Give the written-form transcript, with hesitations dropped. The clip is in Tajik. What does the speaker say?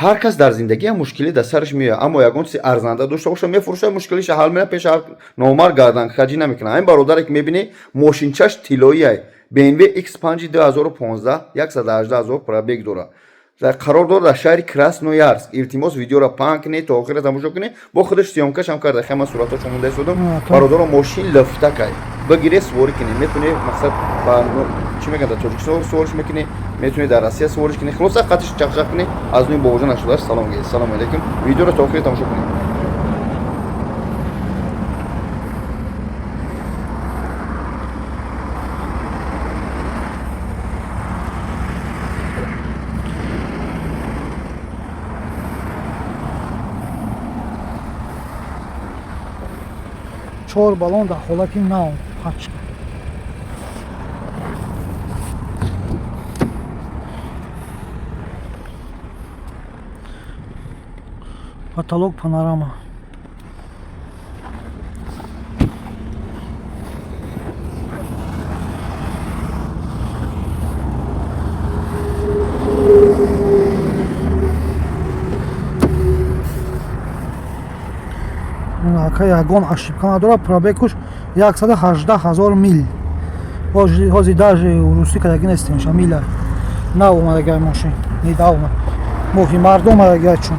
Ҳар кас дар зиндагиам мушкилӣ дар сараш меояд, аммо ягон чизи арзанда дошта боша, мефурӯшад, мушкилиша ҳал мена, пеша ҳар номар гарданкаҷӣ намекунад. Ҳамин бародаре ки мебинӣ, мошинчаш тиллоиай, BMW X5 2015, 118 ҳазор пробег дорад, қарор дорад дар шаҳри Красноярск. Илтимос, видеоро паҳн кунед, то охира тамошо кунед. Бо худаш съёмкашам карда, хема суратҳошо монда истодам. Бародаро, мошин лифтакай, бигире, суворӣ кунед. Метавонед, мақсад, ба чӣ мегӯянд, дар Тоҷикистон сувориш мекунӣ, метавонед дар Россия сувориш кунед. Хулоса, қатиш чақчақ кунед, аз нӯи бобоҷон нашудаш. Салом, салому алейкум. Видеоро то охира тамошо кунед. Чор баллон дар ҳолати нав, пачка. Потолок панорама. Ака, ягон ошибка надорад. Пробегуш 118 ҳазор мил. Ҳозир даже русӣ кадаги нестем, мила. Нав омадагай мошин, недавно, моҳи мард омадагай. Чун